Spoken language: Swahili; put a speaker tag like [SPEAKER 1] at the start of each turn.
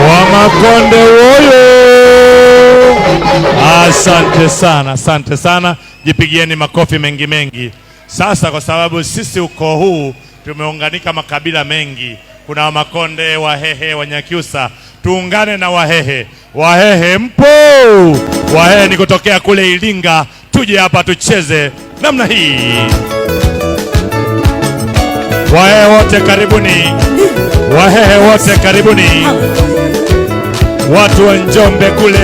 [SPEAKER 1] Wamakonde woyo! Asante sana, asante sana. Jipigieni makofi mengi mengi. Sasa kwa sababu sisi ukoo huu tumeunganika makabila mengi, kuna Wamakonde, Wahehe, Wanyakyusa, tuungane na Wahehe. Wahehe mpo? Wahehe ni kutokea kule Iringa, tuje hapa tucheze namna hii. Wahehe wote karibuni. Wahehe wote karibuni. Watu wa Njombe kule.